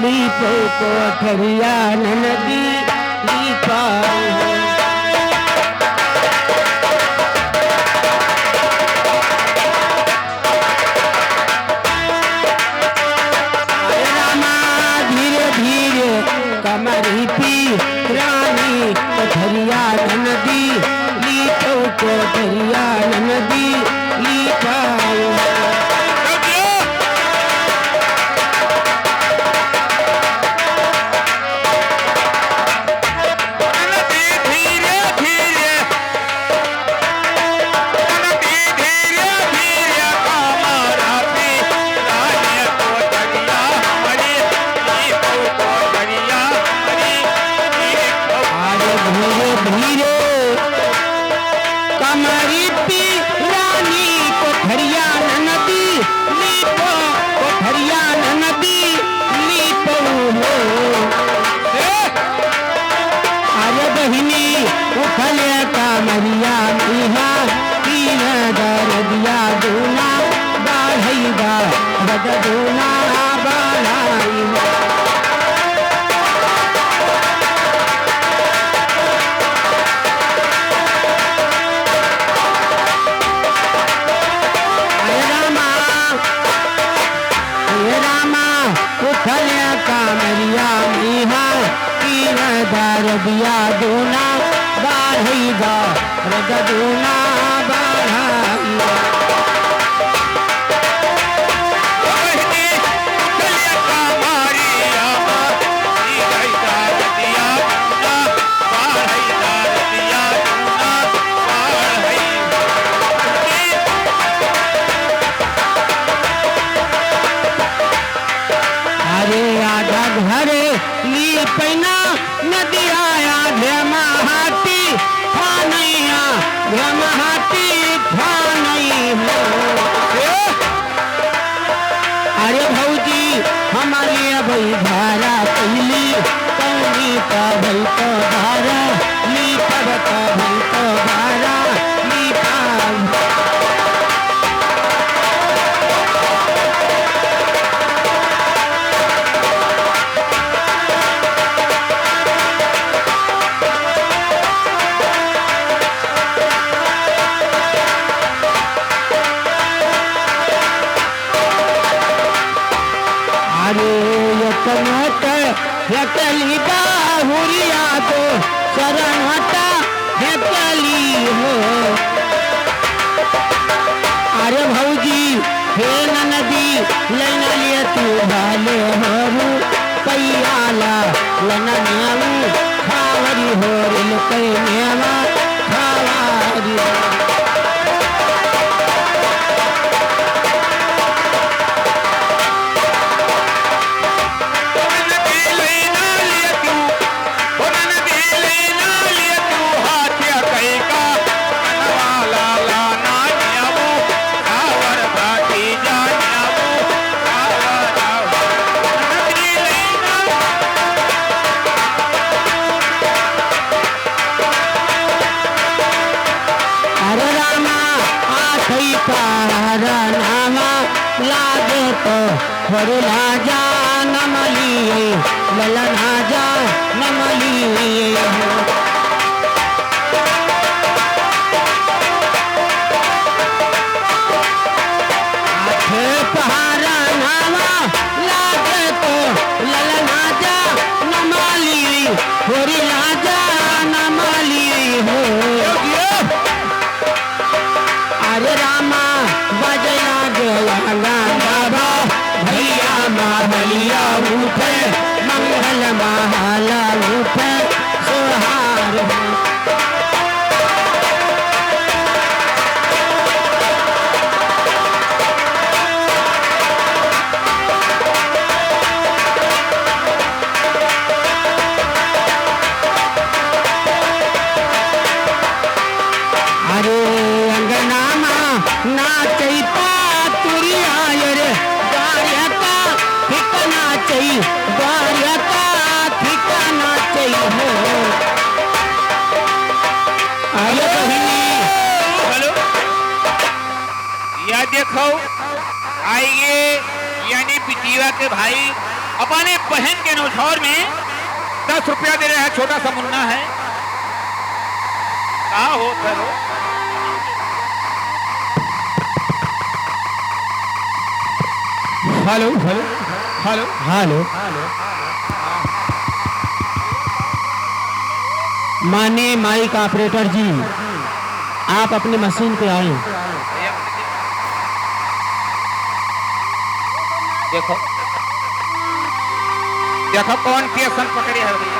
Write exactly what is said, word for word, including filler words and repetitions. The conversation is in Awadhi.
लीपो कोठरिया ननदी लीपो। अरे रामा धीरे धीरे कमरी पी रानी कोठरिया ननदी लीपो कोठरिया ननदी लीपो। अरे धीरे धीरे कमरी पी रानी कोठरिया ननदी लीपो, कोठरिया ननदी लीपो हो। ए! अरे बहिनी उठले कमरिया मिहा, तीन दरदिया दूना बढ़ई बा, दरद दूना बढ़ई बा। हे रामा, हे रामा, उठले कामरिया मिहा, तीन दरदिया दूना बढ़ई बा, दरद दूना बढ़ई बा। अरे आधा घरे लीपैना नदिया आधे महाती थानैया, आधे महाती थानै हो। ए! अरे भौजी, हमारे अबई धारा कैली, कौनी का भई तो धारा, लीपब का भई तो धारा, लीपब। अरे एक नोट फेंकली बाहुरिया, दोसर नोट फेंकली हो। अरे भौजी, हे ननदी, लैना लिए तू भाले हो रुपैया ला, लना नेऊ खावरी हो रिल कै नेवा खावरी। अरे रामा, आठै पहर नामा लागे तो होरी राजा नमली, ललन राजा नमली। आठे पहर नामा लागे तो ललन राजा नमली, होरी राजा नमली हो। अरे रामा, बजला गया गाना बा, भैया माहलिया उठे, मंगल माहला उठे, सोहार हो। अरे अंगना मा नाचै पातुरिया रे, द्वारका ठिकाना चै, द्वारका ठिकाना चै हो। अरे बहिनी। हेलो। या देखो, आइए, यानी पिटिया के भाई अपने बहन के नौछौर में दस रुपया दे रहे हैं, छोटा सा मुन्ना है। का होत है हो? हेलो, हेलो, हेलो। हेलो। माननीय माइक ऑपरेटर जी, आप अपने मशीन पे आए। देखो, देखो कौन केसन पकड़े है भैया।